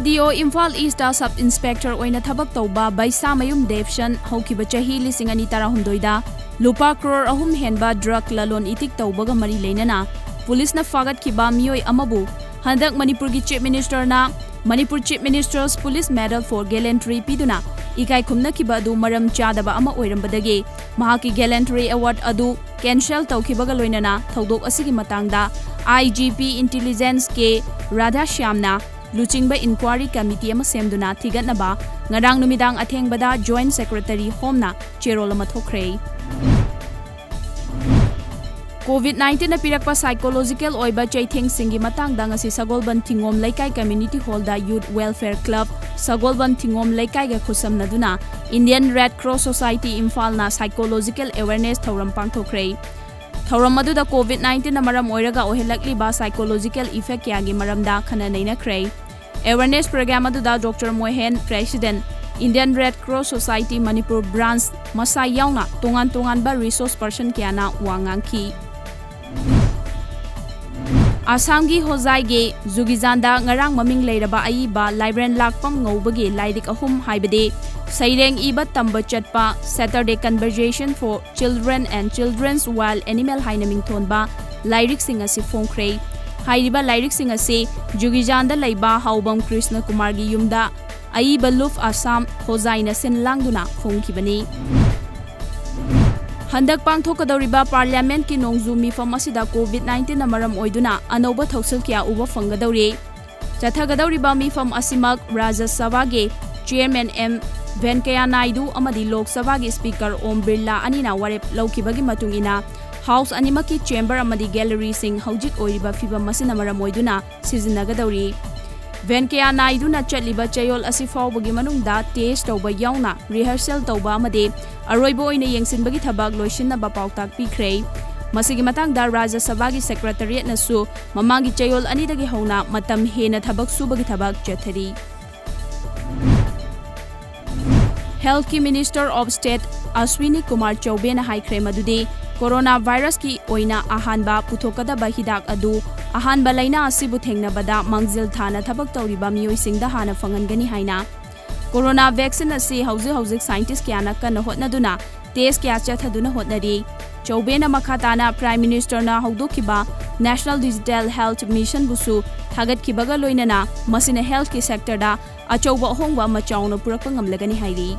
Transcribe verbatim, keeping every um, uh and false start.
ꯗꯤ ꯑꯣ Imphal east sub inspector ꯑꯣꯏꯅ ꯊꯕꯛ ꯇꯧꯕ ꯕꯩꯁꯥꯃꯌꯨꯝ ꯗꯦꯕꯁꯟ ꯍꯧꯈꯤꯕ ꯆꯍꯤ ꯂꯤꯁꯤꯡ ꯑꯅꯤ ꯇꯔꯥꯍꯨꯝꯗꯣꯏꯗ ꯂꯨꯄꯥ ꯀ꯭ꯔꯣꯔ ꯑꯍꯨꯝ ꯍꯦꯟꯕ ꯗ꯭ꯔꯒ ꯂꯂꯣꯟ ꯏꯇꯤꯛ ꯇꯧꯕꯒ ꯃꯔꯤ ꯂꯩꯅꯅ ꯄꯨꯂꯤꯁꯅ ꯐꯥꯒꯠꯈꯤꯕ ꯃꯤꯑꯣꯏ ꯑꯃꯕꯨ ꯍꯟꯗꯛ ꯃꯅꯤꯄꯨꯔꯒꯤ chief ꯃꯤꯅꯤꯁꯇꯔꯅ Manipur Chief Minister's Police Medal for Gallantry ꯄꯤꯗꯨꯅ ꯏꯀꯥꯏ ꯈꯨꯝꯅꯈꯤꯕ ꯑꯗꯨ ꯃꯔꯝ ꯆꯥꯗꯕ ꯑꯃ ꯑꯣꯏꯔꯝꯕꯗꯒꯤ ꯃꯍꯥꯛꯀꯤ Gallantry Award ꯑꯗꯨ ꯀꯦꯟꯁꯦꯜ ꯇꯧꯈꯤꯕꯒ ꯂꯣꯏꯅꯅ ꯊꯧꯗꯣꯛ ꯑꯁꯤꯒꯤ ꯃꯇꯥꯡꯗ ꯑꯥꯏ ꯖꯤ ꯄꯤ Intelligence ꯀꯦ ꯔꯥꯙꯥꯁ꯭ꯌꯥꯝꯅ ꯂꯨꯆꯤꯡꯕ ꯏꯟꯀ꯭ꯋꯥꯔꯤ ꯀꯃꯤꯇꯤ ꯑꯃ ꯁꯦꯝꯗꯨꯅ ꯊꯤꯒꯠꯅꯕ ꯉꯔꯥꯡ ꯅꯨꯃꯤꯗꯥꯡ ꯑꯊꯦꯡꯕꯗ ꯖꯣꯏꯟꯠ ꯁꯦꯀ꯭ꯔꯦꯇꯔꯤ ꯍꯣꯝꯅ ꯆꯦꯔꯣꯜ ꯑꯃ ꯊꯣꯛꯈ꯭ꯔꯦ꯫ ꯀꯣꯚꯤꯗ ꯅꯥꯏꯟꯇꯤꯟꯅ ꯄꯤꯔꯛꯄ ꯁꯥꯏꯀꯣꯂꯣꯖꯤꯀꯦꯜ ꯑꯣꯏꯕ ꯆꯩꯊꯦꯡꯁꯤꯡꯒꯤ ꯃꯇꯥꯡꯗ ꯉꯁꯤ ꯁꯒꯣꯜꯕꯟ ꯊꯤꯉꯣꯝ Leikai community hall youth welfare club ꯁꯒꯣꯜꯕꯟ ꯊꯤꯉꯣꯝ ꯂꯩꯀꯥꯏꯒ ꯈꯨꯠꯁꯝꯅꯗꯨꯅ ꯏꯟꯗꯤꯌꯟ ꯔꯦꯗ ꯀ꯭ꯔꯣꯁ ꯁꯣꯁꯥꯏꯇꯤ ꯏꯝꯐꯥꯜꯅ ꯁꯥꯏꯀꯣꯂꯣꯖꯤꯀꯦꯜ ꯑꯦꯋꯦꯔꯅꯦꯁ ꯊꯧꯔꯝ ꯄꯥꯡꯊꯣꯛꯈ꯭ꯔꯦ꯫ ꯊꯧꯔꯝ ꯑꯗꯨꯗ ꯀꯣꯚꯤꯗ ꯅꯥꯏꯟꯇꯤꯟꯅ ꯃꯔꯝ ꯑꯣꯏꯔꯒ ꯑꯣꯏꯍꯜꯂꯛꯂꯤꯕ ꯁꯥꯏꯀꯣꯂꯣꯖꯤꯀꯦꯜ ꯏꯐꯦꯛ ꯀꯌꯥꯒꯤ ꯃꯔꯝꯗ ꯈꯟꯅ ꯅꯩꯅꯈ꯭ꯔꯦ꯫ ꯑꯦꯋꯦꯔꯅꯦꯁ ꯄ꯭ꯔꯣꯒ꯭ꯔꯥꯝ ꯑꯗꯨꯗ doctor Mohan, president, Indian red cross society Manipur branch ꯃꯁꯥ ꯌꯥꯎꯅ ꯇꯣꯉꯥꯟ ꯇꯣꯉꯥꯟꯕ ꯔꯤꯁꯣꯔꯁ ꯄꯔꯁꯟ ꯀꯌꯥꯅ ꯋꯥ ꯉꯥꯡꯈꯤ꯫ ꯑꯁꯥꯝꯒꯤ ꯍꯣꯖꯥꯏꯒꯤ ꯖꯨꯒꯤꯖꯥꯟꯗ ꯉꯔꯥꯡ ꯃꯃꯤꯡ ꯂꯩꯔꯕ ꯑꯏꯕ ꯂꯥꯏꯕ꯭ꯔꯦꯟ ꯂꯥꯛꯄꯝ ꯉꯧꯕꯒꯤ ꯂꯥꯏꯔꯤꯛ ꯑꯍꯨꯝ, ꯍꯥꯏꯕꯗꯤ ꯁꯩꯔꯦꯡ ꯏꯕ ꯇꯝꯕ ꯆꯠꯄ, Saturday Conversation for Children and Children's Wild Animal ꯍꯥꯏꯅ ꯃꯤꯡꯊꯣꯟꯕ ꯂꯥꯏꯔꯤꯛꯁꯤꯡ ꯑꯁꯤ ꯐꯣꯡꯈ꯭ꯔꯦ꯫ ꯍꯥꯏꯔꯤꯕ ꯂꯥꯏꯔꯤꯛꯁꯤꯡ ꯑꯁꯤ ꯖꯨꯒꯤꯖꯥꯟꯗ ꯂꯩꯕ ꯍꯥꯎꯕꯝ ꯀ꯭ꯔꯤꯁꯅ ꯀꯨꯃꯥꯔꯒꯤ ꯌꯨꯝꯗ ꯑꯏꯕ ꯂꯨꯐ ꯑꯁꯥꯝ ꯍꯣꯖꯥꯏꯅ ꯁꯤꯟ ꯂꯥꯡꯗꯨꯅ ꯐꯣꯡꯈꯤꯕꯅꯤ꯫ ꯍꯟꯗꯛ ꯄꯥꯡꯊꯣꯛꯀꯗꯧꯔꯤꯕ ꯄꯥꯔꯂꯤꯌꯥꯃꯦꯟꯠꯀꯤ ꯅꯣꯡꯖꯨ ꯃꯤꯐꯝ ꯑꯁꯤꯗ ꯀꯣꯚꯤꯗ ꯅꯥꯏꯟꯇꯤꯟꯅ ꯃꯔꯝ ꯑꯣꯏꯗꯨꯅ ꯑꯅꯧꯕ ꯊꯧꯁꯤꯜ ꯀꯌꯥ ꯎꯕ ꯐꯪꯒꯗꯧꯔꯤ꯫ ꯆꯠꯊꯒꯗꯧꯔꯤꯕ ꯃꯤꯐꯝ ꯑꯁꯤꯃꯛ ꯔꯥꯖ꯭ꯌ ꯁꯚꯥꯒꯤ ꯆꯤꯌꯔꯃꯦꯟ ꯑꯦꯝ ꯚꯦꯟꯀꯌꯥ ꯅꯥꯏꯗꯨ ꯑꯃꯗꯤ ꯂꯣꯛ ꯁꯚꯥꯒꯤ ꯁ꯭ꯄꯤꯀꯔ ꯑꯣꯝ ꯕꯤꯔꯂꯥ ꯑꯅꯤꯅ ꯋꯥꯔꯦꯞ ꯂꯧꯈꯤꯕꯒꯤ ꯃꯇꯨꯡ ꯏꯟꯅ ꯍꯥꯎꯁ ꯑꯅꯤꯃꯛꯀꯤ ꯆꯦꯝꯕꯔ ꯑꯃꯗꯤ ꯒꯦꯂꯔꯤꯁꯤꯡ ꯍꯧꯖꯤꯛ ꯑꯣꯏꯔꯤꯕ ꯐꯤꯚꯝ ꯑꯁꯤꯅ ꯃꯔꯝ ꯑꯣꯏꯗꯨꯅ ꯁꯤꯖꯤꯟꯅꯒꯗꯧꯔꯤ꯫ ꯚꯦꯟꯀꯌꯥ ꯅꯥꯏꯗꯨꯅ ꯆꯠꯂꯤꯕ ꯆꯌꯣꯜ ꯑꯁꯤ ꯐꯥꯎꯕꯒꯤ ꯃꯅꯨꯡꯗ ꯇꯦꯁ ꯇꯧꯕ ꯌꯥꯎꯅ ꯔꯤꯍꯔꯁꯦꯜ ꯇꯧꯕ ꯑꯃꯗꯤ ꯑꯔꯣꯏꯕ ꯑꯣꯏꯅ ꯌꯦꯡꯁꯤꯟꯕꯒꯤ ꯊꯕꯛ ꯂꯣꯏꯁꯤꯟꯅꯕ ꯄꯥꯎꯇꯥꯛ ꯄꯤꯈ꯭ꯔꯦ꯫ ꯃꯁꯤꯒꯤ ꯃꯇꯥꯡꯗ ꯔꯥꯖ꯭ꯌ ꯁꯚꯥꯒꯤ ꯁꯦꯀ꯭ꯔꯦꯇꯔꯤꯌꯦꯠꯅꯁꯨ ꯃꯃꯥꯡꯒꯤ ꯆꯌꯣꯜ ꯑꯅꯤꯗꯒꯤ ꯍꯧꯅ ꯃꯇꯝ ꯍꯦꯟꯅ ꯊꯕꯛ ꯁꯨꯕꯒꯤ ꯊꯕꯛ ꯆꯠꯊꯔꯤ꯫ ꯍꯦꯜꯊꯀꯤ minister of state Aswini Kumar ꯆꯧꯕꯦꯅ ꯍꯥꯏꯈ꯭ꯔꯦ ꯃꯗꯨꯗꯤ ꯀꯣꯔꯣꯅꯥ ꯚꯥꯏꯔꯁꯀꯤ ꯑꯣꯏꯅ ꯑꯍꯥꯟꯕ ꯄꯨꯊꯣꯛꯀꯗꯕ ꯍꯤꯗꯥꯛ ꯑꯗꯨ ꯑꯍꯥꯟꯕ ꯂꯩꯅꯥ ꯑꯁꯤꯕꯨ ꯊꯦꯡꯅꯕꯗ ꯃꯥꯡꯖꯤꯜ ꯊꯥꯅ ꯊꯕꯛ ꯇꯧꯔꯤꯕ ꯃꯤꯑꯣꯏꯁꯤꯡꯗ ꯍꯥꯟꯅ ꯐꯪꯍꯟꯒꯅꯤ ꯍꯥꯏꯅ ꯀꯣꯔꯣꯅꯥ ꯚꯦꯛꯁꯤꯟ ꯑꯁꯤ ꯍꯧꯖꯤꯛ ꯍꯧꯖꯤꯛ ꯁꯥꯏꯟꯇꯤꯁ ꯀꯌꯥꯅ ꯀꯟꯅ ꯍꯣꯠꯅꯗꯨꯅ ꯇꯦꯁ ꯀꯌꯥ ꯆꯠꯊꯗꯨꯅ ꯍꯣꯠꯅꯔꯤ꯫ ꯆꯧꯕꯦꯅ ꯃꯈꯥ ꯇꯥꯅ ꯄ꯭ꯔꯥꯏꯝ ꯃꯤꯅꯤꯁꯇꯔꯅ ꯍꯧꯗꯣꯛꯈꯤꯕ ꯅꯦꯁꯅꯦꯜ ꯗꯤꯖꯤꯇꯦꯜ ꯍꯦꯜꯊ ꯃꯤꯁꯟꯕꯨꯁꯨ ꯊꯥꯒꯠꯈꯤꯕꯒ ꯂꯣꯏꯅꯅ ꯃꯁꯤꯅ ꯍꯦꯜꯊꯀꯤ ꯁꯦꯛꯇꯔꯗ ꯑꯆꯧꯕ ꯑꯍꯣꯡꯕ ꯑꯃ ꯆꯥꯎꯅ ꯄꯨꯔꯛꯄ ꯉꯝꯂꯒꯅꯤ ꯍꯥꯏꯔꯤ꯫